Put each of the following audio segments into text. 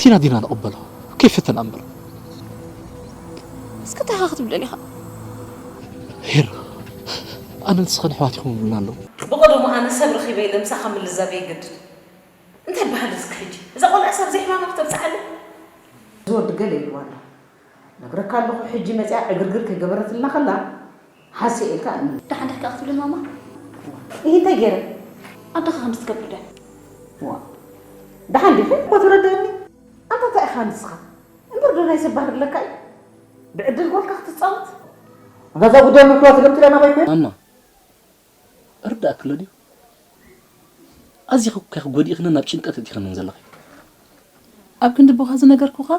ኢና ዲና ንቕበሎ? ከይፈተና እምበር። እስከ እንታይ ኢኻ ክትብለኒ ኢኻ? ሄር፣ ኣነ ንስኽን ኣሕዋት ኢኹም ይብሉና ኣለዉ። ብቐደሙ ኣነ ሰብ ረኺበ ኢለ ምሳኻ ምልዛብ የገድድ። እንታይ በሃል እዚ ሕጂ? እዛ ቆልዓ ሳብ ዘይሕማማ ክተብጽሓለይ? እዚ ወዲ ገለ ኢልዋ ኣሎ። ነግረካ ኣለኹ፣ ሕጂ መጺኣ ዕግርግር ከይገበረትልና ከላ፣ ሓስየ ኢልካ እምኒ። ደሓን ዲኻ ክትብልን ማማ? ይህ እንታይ ገይረ? ኣደኻ ከምዚ ትገብር ዶ? ዋ፣ ደሓን ዲኺ እኮ ትረድእኒ? ኣንታ እንታይ ኢኻ ንስኻ? እምበር ዶ ናይ ሰብ ባህሪ ኣለካ እዩ? ብዕድል ጎልካ ክትጻወት? ኣንታ እዛ ጉዳይ ምልክዋ ትገምጥላ ናባይ ኮይና? ማማ፣ እርዳእክሎ ድዩ? ኣዚኺ እኮ ኢኺ ጎዲእኽንን ናብ ጭንቀት እቲኽንን ዘለኺ። ኣብ ክንዲ ኣቦኻ ዝነገርኩኻ?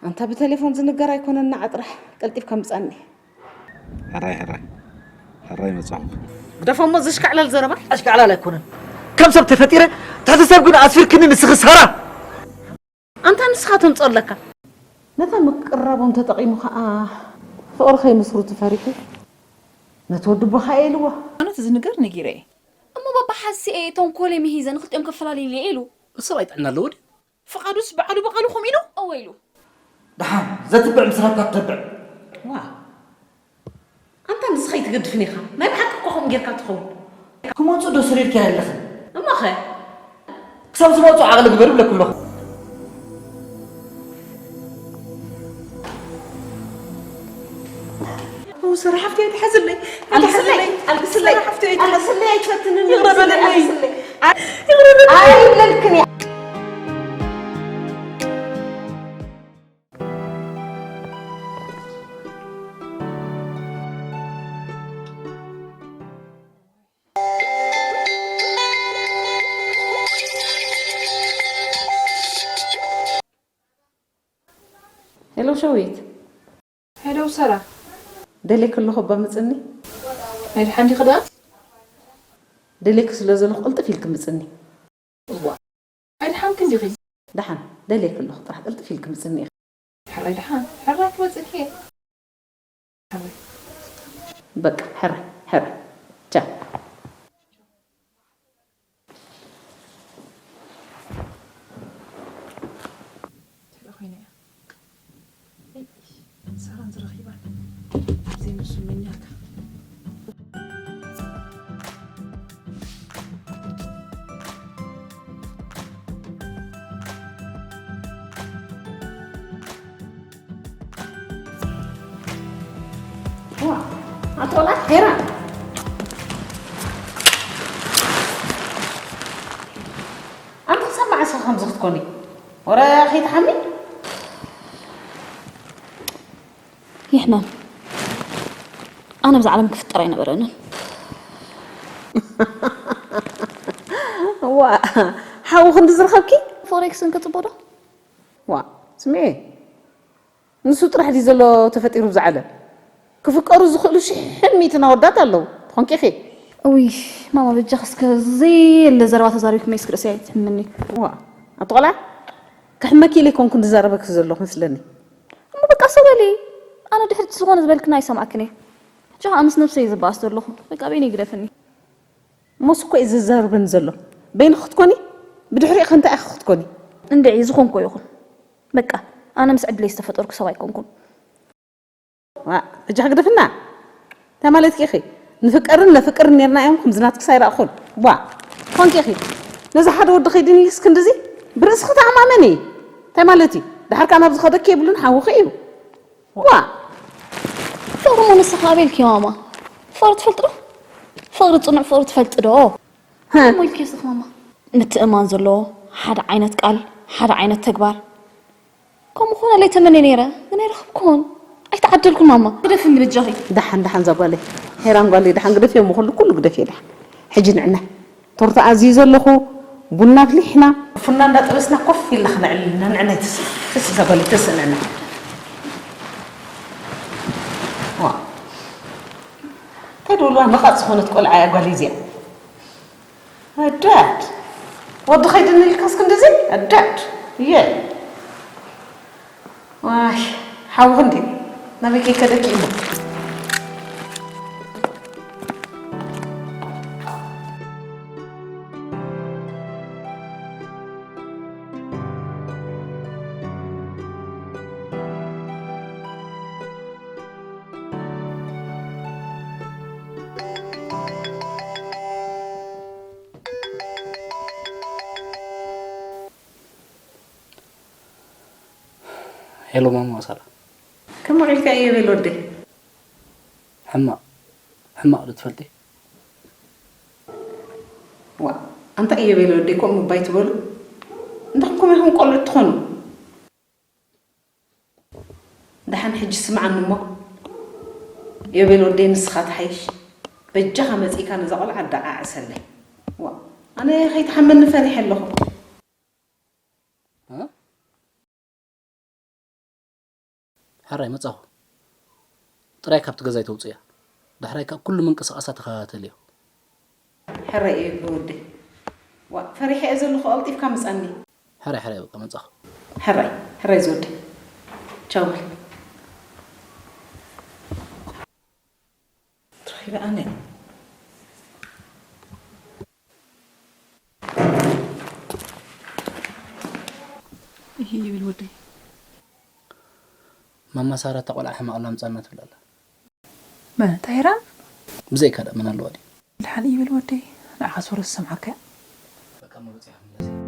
ኣንታ ብቴሌፎን ዝንገር ኣይኮነን፣ ንዓ ጥራሕ ቀልጢፍካ ምጻኒ። ሕራይ፣ ሕራይ። ሕራይ መጻኹ። ግደፎ እሞ ዘሽካዕላል ዘረባ። ኣሽካዕላል ኣይኮነን። ከም ሰብ ተፈጢረ፣ ትሕቲ ሰብ ግን ኣስፊርክኒ ንስኺ ሳራ። ኣንታ ንስኻ ተምጽኦ ኣለካ። ነታ ምቅርራቦም ተጠቒሙ ኸኣ ፍቕሪ ከይምስርቱ ፈሪሑ ነቲ ወዲ ኣቦኻ እየ ኢልዎ። ኣነ እቲ ዝንገር ነጊረ እየ። እሞ ባባ ሓስየ እየ ተንኮለይ ምሂዘ ንኽልቲኦም ከፈላልየለይ ኢሉ። ሰብ ኣይጥዕና ኣለዎ ድዩ? ፍቓዱስ በዓሉ ብቓሉ ከምኡ ኢሉ? እወ ኢሉ። ደሓን ዘትብዕ ምስ ረብካ ትተብዕ። ዋ፣ ኣንታ ንስኻ ኣይትገድፍን ኢኻ። ናይ ብሓቂ እኮ ከምኡ ጌርካ ትኸውን። ክመጹ ዶ ሰሪርክያ ኣለኽን? እሞኸ? ክሳብ ዝመጹ ዓቕሊ ግበሪ እብለኪ ኣለኹ። ኦ፣ ሰራ ሓፍተይ ኣይትሓዝለይ። ኣልግስለይ፣ ኣይትሓዝለይ። ኣልግስለይ። ሰራ ሓፍተይ ኣይትሓዝ-፣ ኣልግስለይ ኣይትፈትንን። ይቕረ በለለይ። ኣልግስለይ። ይቕረ በለለይ። ኣይብለልክን እየ። ሄሎ ሸዊት። ሄሎ ሰራ። ደሌክ ኣለኹ እባ ምጽኒ። ናይ ደሓን ዲኺ ደኣ? ደሌክ ስለ ዘለኹ ቅልጥፍ ኢልክ ምጽኒ። እዋ። ኣይደሓንክን ዲኺ? ደሓን፣ ደልየኪ ኣለኹ፣ ጥራሕ ቅልጥፍ ኢልኪ ምጽኒ ኢኺ። ሕራይ ደሓን፣ ሕራይ ክመጽእ እየ። ሕራይ። በቃ፣ ሕራይ፣ ሕራይ። ቻው። እንታይ ኮይነ እያ? ሰራን ዝረኺባን ዘይምስሉኛታ። ዋ፣ ኣቶ ላት ሄራ። ኣንቲ ክሳብ መዓስ ኢኻ ከምዚ ክትኮኒ? ወረ ከይትሓሚ? ይሕነን። ኣነ ብዛ ዓለም ክፍጠር ኣይነበረንን። ዋ፣ ሓዊ ክንዲ ዝረኸብኪ? ፎሬክስ እንከ ጽቡቕ ዶ? ዋ፣ ስምዒ። ንሱ ጥራሕ ድዩ ዘሎ ተፈጢሩ ብዛ ዓለም? ክፍቀሩ ዝኽእሉ ሽሕን ሚእትን ኣወዳት ኣለዉ። ትኾንኪ ኢኺ። እውይ፣ ማማ በጃኺ እስከ ዘየለ ዘረባ ተዛሪብኪ መይስክ ርእሰይ ኣይትሕምኒ። ዋ፣ ኣቲ ቆልዓ፣ ክሕመኪ ኢለ ኣይኮንኩን ዝዛረበኪ ዘለኹ መስለኒ። እሞ በቃ ሰው በሊ። ኣነ ድሕሪት ዝኾነ ዝበልክና ኣይሰማዕክን እየ። ሕጂ ኸኣ ምስ ነብሰይ እየ ዝበኣስ ዘለኹ። በቃ በይነይ ግደፍኒ። እሞስ እኮ እየ ዝዛረበኒ ዘሎ። በይንኺ ክትኮኒ? ብድሕሪኡ ከ እንታይ ኢኺ ክትኮኒ? እንድዒ፣ ዝኾንኮ ይኹን። በቃ፣ ኣነ ምስ ዕድለይ ዝተፈጠርኩ ሰብ ኣይኮንኩን። ዋ፣ ሕጂ ክግደፍና? እንታይ ማለትኪ ኢኺ? ንፍቀርን ነፍቅርን ኔርና እዮም፣ ከምዚ ናትክስ ኣይረኣኹን። ዋ፣ ኮንኪ ኢኺ። ነዚ ሓደ ወዲ ከይድን ኢልክስ ክንድዚ? ብርእስኺ ተኣማመኒ። እንታይ ማለት እዩ? ደሓር ከኣ ናብዚ ከደኪ የብሉን፣ ሓውኺ እዩ። ዋ! ፍቕሪ እሞ ንስኺ ኣበይ ኢልክዮ ማማ? ፍቕሪ ትፈልጢ ዶ? ፍቕሪ ጽኑዕ ፍቕሪ ትፈልጢ ዶ? ሃ። እሞ ኢልክዮ ስኽ ማማ። ምትእምማን ዘለዎ፣ ሓደ ዓይነት ቃል፣ ሓደ ዓይነት ተግባር። ከምኡ ክኾነለይ ተመንየ ነይረ፣ ግን ኣይረኸብኩን። ኣይተዓደልኩን ማማ። ግደፍኒ በጃኺ። ደሓን፣ ደሓን እዛ ጓለይ። ሄራን ጓለይ፣ ደሓን ግደፍዮ እሞ ኩሉ፣ ኩሉ ግደፍዮ ደሓን። ሕጂ ንዕና። ቶርታ ኣዝዩ ዘለኹ፣ ቡና ኣፍሊሕና። ቡና እንዳጠበስና ኮፍ ኢልና ክነዕልል ኢና። ንዕናይ ትስእ፣ ትስእ እዛ ጓለይ፣ ትስእ ንዕና። ዋ። እንታይ ድብልዋ መቓጽ ዝኾነት ቆልዓ እያ ጓለይ እዚኣ። ኣዳድ። ወዲ ኸይድኒ ኢልካስ ክንድዚ? ኣዳድ። እየ። ዋይ፣ ሓዊ ክንዲ ናበይ ከይከደኪ እሞ። ሄሎ ማማ ሳራ። ከመይ ውዒልካ ኢዮቤል ወደይ? ሕማቕ፣ ሕማቕ ዶ ትፈልጢ? ዋ፣ ኣንታ ኢዮቤል ወደይ ከምኡ እባ ኣይትበሉ። እንታይ ኮንኩም ኢኹም ቆልዑ ትኾኑ? ደሓን ሕጂ ስምዓኒ እሞ፣ ኢዮቤል ወደይ ንስኻ ትሓይሽ። በጃኻ መጺእካ ነዛ ቆልዓ ኣደዓዕሰለይ። ዋ፣ ኣነ ከይትሓመኒ ፈሪሐ ኣለኹ። እ? ሕራይ መጻኹ። ጥራይ ካብቲ ገዛ ኣይተውጽእያ። ዳሕራይ ካብ ኩሉ ምንቅስቓሳ ተኸታተልዮ። ሕራይ እዩ ወደይ። ዋ፣ ፈሪሐ እየ ዘለኹ፣ ቀልጢፍካ ምጻኒ። ሕራይ፣ ሕራይ፣ በቃ መጻኹ። ሕራይ፣ ሕራይ ዝወደይ። ቻው በል። ትረኺበ ኣነ። እሂ ይብል ወደይ። ማማ ሳራ እታ ቆልዓ ሕማቕ ኣላ ምጻና ትብል ኣላ። መን? እታ ሄራን? ብዘይካ ደኣ መን ኣለዋ ድዩ? ድሓን ይብል ወደይ። ንዓኻ ሶሮ ዝሰምዓካ እያ። በቃ እሞ በጺሓ ክምለስ እየ።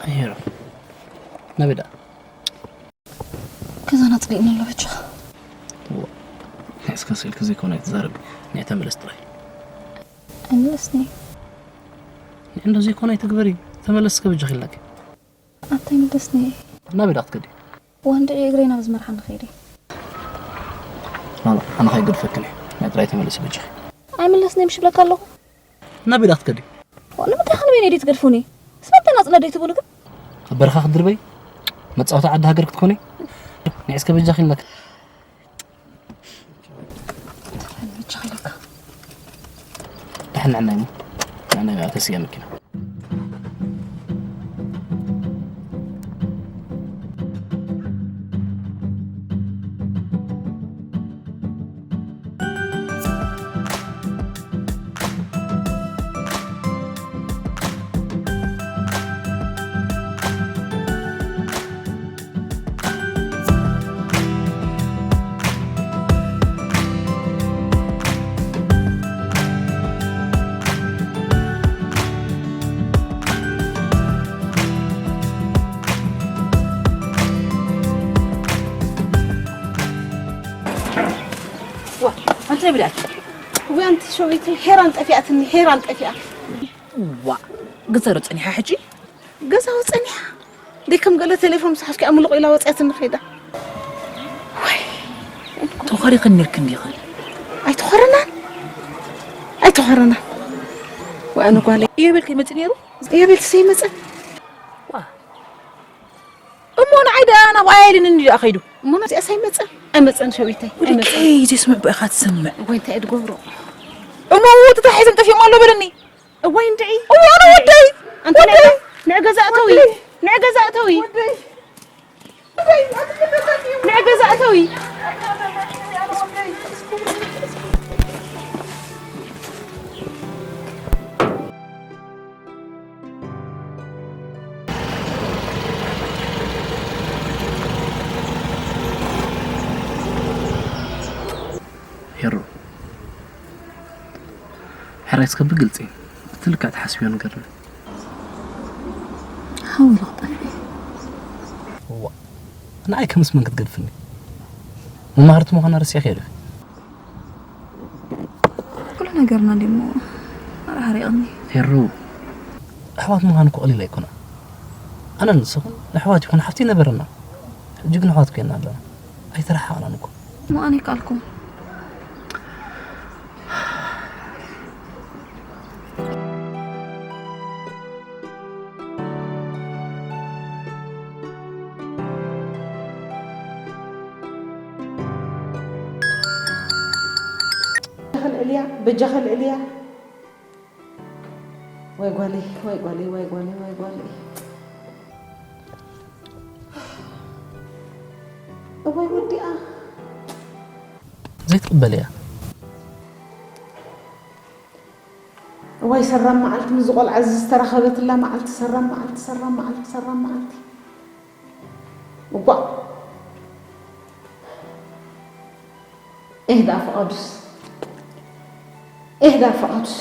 ኣየሮ ናበይ ደኣ? ገዛና ኣጽሊእና ኣሎ በጃኻ። እዋ፣ ንዕስካ ስልኪ ዘይኮነ ኣይትዛረቢ። ንዕ ተመለስ ጥራይ። ኣይምለስኒ። ንዕ እንዶ ዘይኮነ ኣይትግበሪ። ተመለስ እስከ በጃኺ ኢልናኪ። ኣታ ኣይምለስኒ። ናበይ ደኣ ክትከዲ? ዋንድዒ እግረይ ናብ ዝመርሓኒ ከይደ። ላላ፣ ኣነ ከይገድፈክን እየ። ናይ ጥራይ ተመለሲ በጃኺ። ኣይምለስን እየ ምሽ ይብለካ ኣለኹ። ናበይ ደኣ ክትከዲ? ንምንታይ ኸ ንበይነይ ደይ ትገድፉኒ? ስለ ተናጽለ ደይ ትብሉ ግን? ኣብ በረኻ ክትድርበይ? መጻወቲ ዓዲ ሃገር ክትኮኒ? ንዒ እስከ በጃኺ ኢለካ። በጃኺ ኢለካ። ደሓን ንዕናይ እሞ። ንዕናይ እያ ተስያ መኪና። ዋ፣ ኣንተ ብዳት። ወይ ኣንቲ ሸዊት ሄራን ጠፊኣትኒ፣ ሄራን ጠፊኣ። ዋ፣ ግዘሮ ጸኒሓ ሕጂ? ገዛው ጸኒሓ። ደይ ከም ገለ ቴሌፎን ምሳሕፍኪ ኣምልቑ ኢላ ወጽያትኒ ኸይዳ። ወይ፣ ተኾሪኽን ነርክን ዲኽን? ኣይተኾረናን። ኣይተኾረናን። ወይ ኣነ ጓለይ። እዮ ቤል ከይመጽእ ነይሩ? እዮ ቤል ሰይመጸ። ዋ። እሞ ንዓይ ደኣ ናብ ኣያ ኢሉኒ እንዲ ደኣ ከይዱ። እሞ ንዚኣስ ኣይመጸን፣ ኣይመጸን ሸዊተይ፣ ወዲ ኣይመጸን። ከይ ዘይስምዕ ብኢኻ ትሰምዕ። እዋይ፣ እንታይ እየ ዝገብሮ? እሞ ውት እንታይ ሒዞም ጠፊኦም ኣሎ በለኒ። እዋይ፣ እንድዒ። እሞ ኣነ ወደይ፣ ኣንተ ወደይ። ንዕ-፣ ንዕ ገዛ እተዊ፣ ወደይ። ንዕ ገዛ እተዊ። ወደይ። ንዕ ገዛ እተዊ። ሄሮ፣ ሕራይ እስከ ብግልጺ፣ እቲ ልክዕ ትሓስብዮ ንገርኒ። ሓው ኢሉ ክጠፍእ። እዋ፣ ንዓይ ከምስ መን ክትገድፍኒ? መማህርቲ ምዃና ረሲዕክዮ ዶ? ኩሉ ነገርና እንዲሞ ኣራሃሪቕኒ። ሄሩ፣ ኣሕዋት ምዃን እኮ ቀሊል ኣይኮነን። ኣነን ንስኹን ኣሕዋት ይኹን ሓፍቲ ነበረና። ሕጂ ግን ኣሕዋት ኮይና ኣለና። ኣይተረሓቕናን እኮ። እሞ ኣነ ይከኣልኩም። በጃኻ ልዕልያ፣ በጃኻ ልዕልያ። ወይ ጓለይ፣ ወይ ጓለይ፣ ወይ ጓለይ፣ ወይ ጓለይ። እዋይ ወዲኣ። ዘይትቕበል እያ። እዋይ ሰራም መዓልቲ፣ ምስ ቆልዓ ዝተራኸበትላ መዓልቲ፣ ሰራም መዓልቲ፣ ሰራም መዓልቲ፣ ሰራም መዓልቲ። እቧ። ኤህ ደኣ ፍቓዱስ። ኤህ ደኣ ፍቓዱስ።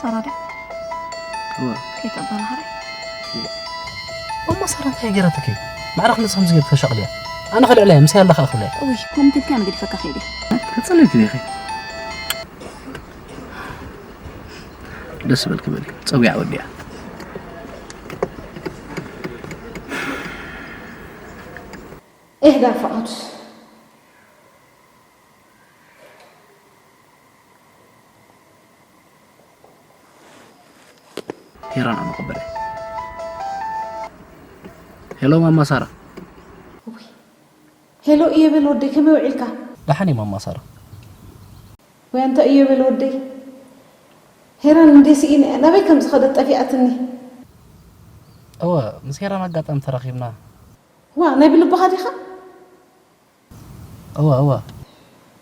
ሳራ ድያ? እወ። ከይተባራኸረ? እሞ ሳራ እንታይ ገይራትኪ? ማዕረ ክንድዚ ከምዚ ገይርኪ ተሻቕልያ? ኣነ ከልዕለያ፣ ምሳይ ኣላ ከኣ ክብለያ። እውይ፣ ከምቲ ኢልካ ንገዲፈካ ከይደ። ተጸለይኪ ዲኺ? ደስ በልኪ በሊ፣ ጸዊዓ ወዲኣ። ኤህ ዳ ፍቓዱስ። ሄራን ኣመቐበለ። ሄሎ ማማ ሳራ። ሄሎ እየ በል ወደይ፣ ከመይ ውዒልካ? ደሓን እየ ማማ ሳራ። ወይ ኣንታ እየ በል ወደይ። ሄራን እንዴ ስኢነ እያ፣ ናበይ ከም ዝኸደት ጠፊኣትኒ። እወ፣ ምስ ሄራን ኣጋጣሚ ተራኺብና። ዋ፣ ናይ ብልብኻ ዲኻ? እወ፣ እወ።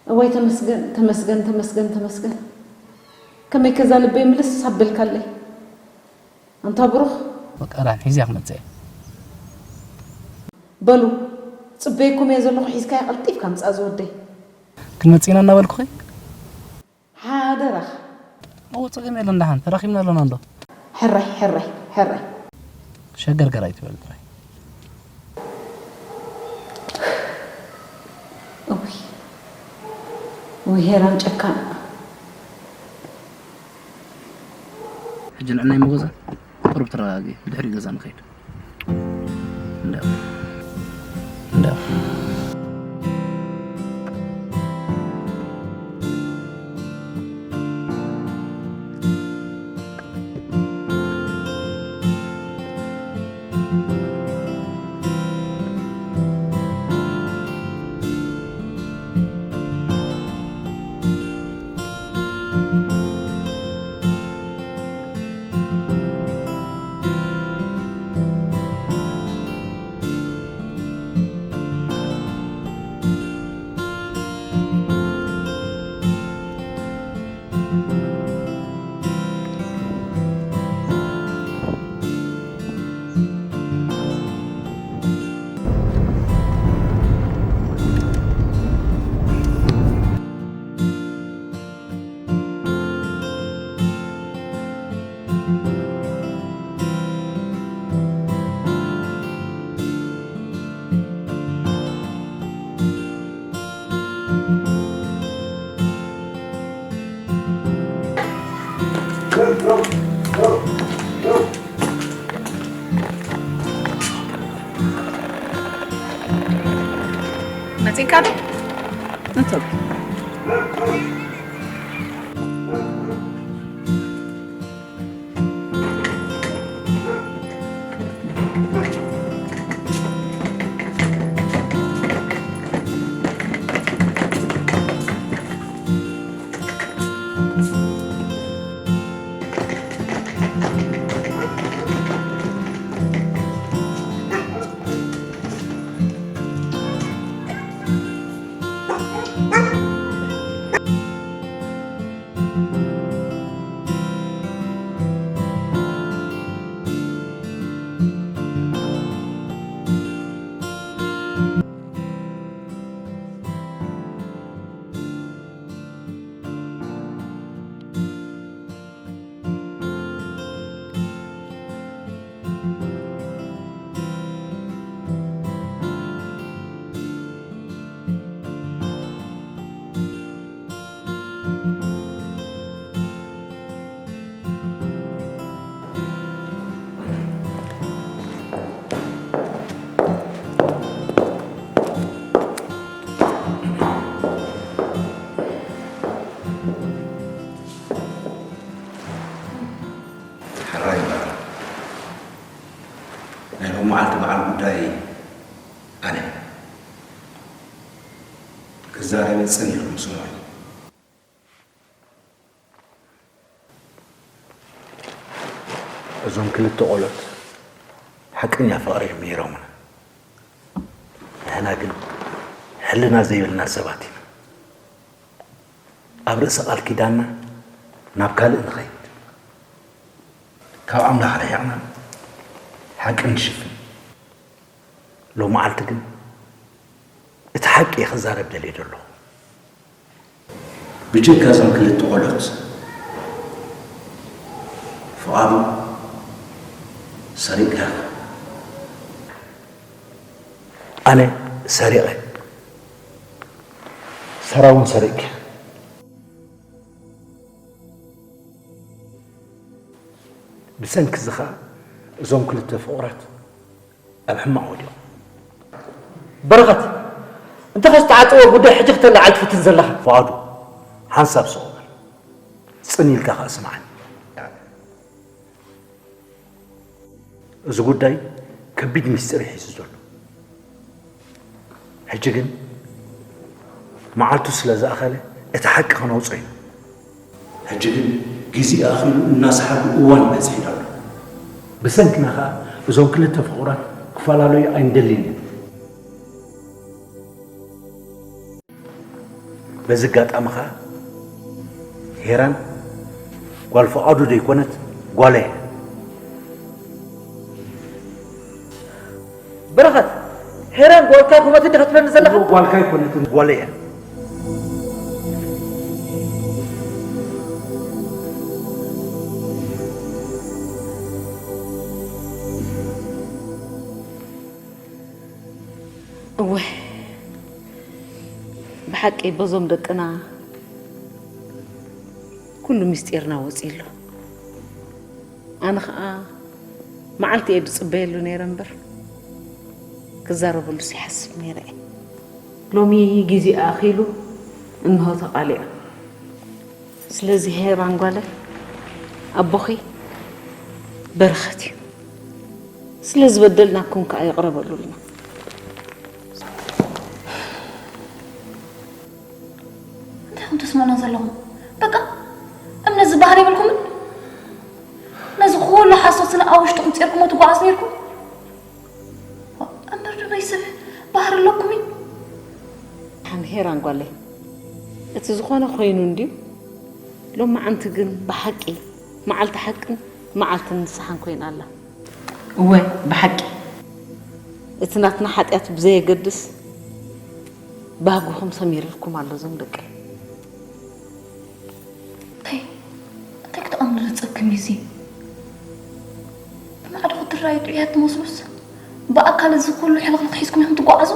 እዋይ ተመስገን፣ ተመስገን፣ ተመስገን፣ ተመስገን። ከመይ ከዛ ልበይ ምልስ ኣበልካለይ። ኣንታ ብሩኽ። በቃ ዳን ሒዝያ ክመጽእ እየ። በሉ፣ ጽበየኩም እየ ዘለኹ፣ ሒዝካያ ቀልጢፍካ ምጻእ ዝወደይ። ክንመጽእ ኢና እናበልኩኺ? ሓደራኻ። እወ፣ ጸገም የለን፣ ደሓን ተራኺብና ኣለና እንዶ። ሕራይ፣ ሕራይ፣ ሕራይ። ሸገርገር ኣይትበል ጥራይ። ወይ ሄራን ጨካን። ሕጂ ንዕናይ መጎዛ ቁሩብ ተረጋጊ፣ ብድሕሪ ገዛ ንኸይድ። እንዳ እንዳ መፂእካ ዶ? እንተብ ሕራይ በዓል ናይ ሎም መዓልቲ በዓል ጉዳይ ኣነ ክዛረብ ጽን ኢልኩም ስምዑኒ። እዞም ክልተ ቆሎት ሓቀኛ ፍቕሪ እዮም ነይሮምና። ንሕና ግን ሕልና ዘይብልና ሰባት ኢና። ኣብ ርእሲ ቃል ኪዳንና ናብ ካልእ ንኸይድ። ካብ ኣምላኽ ርሒቕና ሓቂ ንሽፍን። ሎም መዓልቲ ግን እቲ ሓቂ እየ ክዛረብ ደልየ ዘለኹ። ብጀካ እዞም ክልተ ቆሎት ፍቓዱ ሰሪቕካ ኢኻ። ኣነ ሰሪቐ፣ ሰራ እውን ሰሪቕኪ። ብሰንኪ እዚ ኸኣ እዞም ክልተ ፍቑራት ኣብ ሕማቕ ወዲቖም። በረኸት፣ እንተ ኸስ ተዓጸወ ጉዳይ ሕጂ ክተለዓል ትፍትን ዘለኻ? ፍቓዱ፣ ሓንሳብ ስቕ በል። ጽን ኢልካ ኸኣ ስምዓኒ። እዚ ጉዳይ ከቢድ ሚስጢር እዩ ሒዙ ዘሎ። ሕጂ ግን መዓልቱ ስለ ዝኣኸለ እቲ ሓቂ ከነውጾ ኢና። ሕጂ ግን ግዜ ኣኺሉ እናሰሓጉ እዋን በጺሕና ኣሎ። ብሰንክና ኸኣ እዞም ክልተ ፍቑራት ክፈላለዩ ኣይንደልን ኢና። በዚ ኣጋጣሚ ኸኣ ሄራን ጓል ፍቓዱ ዘይኮነት ጓለይ እያ። በረኸት፣ ሄራን ጓልካ ኣይኮነትን ዲኻ ትብለኒ ዘለኻ? ጓልካ ኣይኮነትን፣ ጓለይ እያ። እወ፣ ብሓቂ በዞም ደቅና ኩሉ ምስጢርና ወፂኡ ኣሎ። ኣነ ኸዓ መዓልቲ እየ ዝፅበየሉ ነይረ እምበር፣ ክዛረበሉስ ይሓስብ ነይረ እየ። ሎሚ ግዜ ኣኺሉ፣ እንሆ ተቓሊዓ። ስለዚ ሄራን ጓለ፣ ኣቦኺ በረኸት እዩ። ስለ ዝበደልናኩም ከኣ ይቕረ በሉልና። እንታይ ኢኹም ትስምዑና ዘለኹም? በቃ እምነት ዝበሃል የብልኩምን? ነዚ ኩሉ ሓሶት ስለ ኣብ ውሽጥኹም ፂርኩሞ ትጓዓዙ ነይርኩም? እምበር ዶ ናይ ሰብ ባህሪ ኣለኩም እዩ? ሓን ሄራን ጓለይ፣ እቲ ዝኾነ ኮይኑ እንድዩ። ሎማዓንቲ ግን ብሓቂ መዓልቲ ሓቅን መዓልቲ ንስሓን ኮይና ኣላ። እወ፣ ብሓቂ እቲ ናትና ሓጢኣት ብዘየገድስ ባህግኹም ሰሚርልኩም ኣሎ እዞም ደቀይ። እንታይ እንታይ ክትኣምኑ ዝጸግም እዩ እዚ? ብማዕዶ ክትረኣዩ ጥዑያት ትመስሉስ ብኣካል እዚ ኩሉ ሕልኽልኽ ሒዝኩም ኢኹም ትጓዓዙ?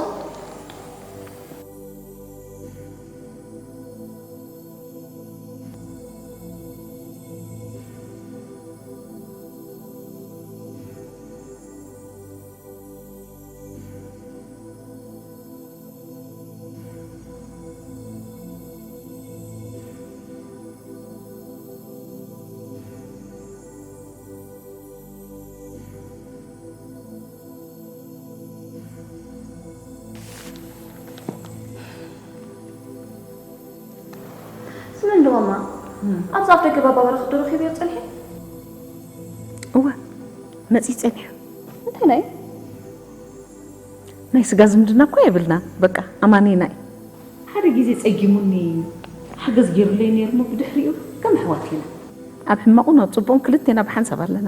ስምን ዶ ማማ፣ ኣብዚ ኣፍ ደገ ባባ በረኸት ዶ ረኺበዮ ጸኒሐ? እወ፣ መጺ ጸኒሑ። እንታይ ናይ? ናይ ስጋ ዝምድና እኮ የብልና። በቃ ኣማኒና እዩ። ሓደ ግዜ ጸጊሙኒ ሓገዝ ገይሩለይ ነይሩ እሞ ብድሕሪኡ ከም ኣሕዋት ኢና። ኣብ ሕማቑን ኣብ ጽቡቕን ክልቴና ብሓንሳብ ኣለና።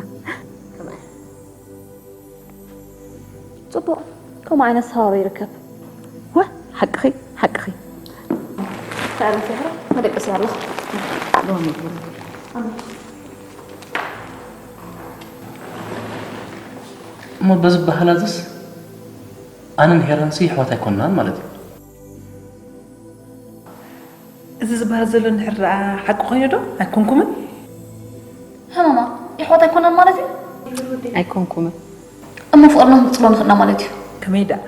ጽቡቕ፣ ከምኡ ዓይነት ሰባቢ ይርከብ። ወ ሓቅኺ ሓቅኺ። ተረፈ መደቀስ ያለኹ። ሎሚ እሞ በዚ በሃላ እዚስ ኣነን ሄራንሲ የሕዋት ኣይኮንናን ማለት እዩ። እዚ ዝበሃል ዘሎ እንድሕር ደኣ ሓቂ ኮይኑ ዶ ኣይኮንኩምን? ህመማ የሕዋት ኣይኮናን ማለት እዩ። ኣይኮንኩምን። እሞ ፍቕርና ክንቅጽሎ ንኽእልና ማለት እዩ። ከመይ ደኣ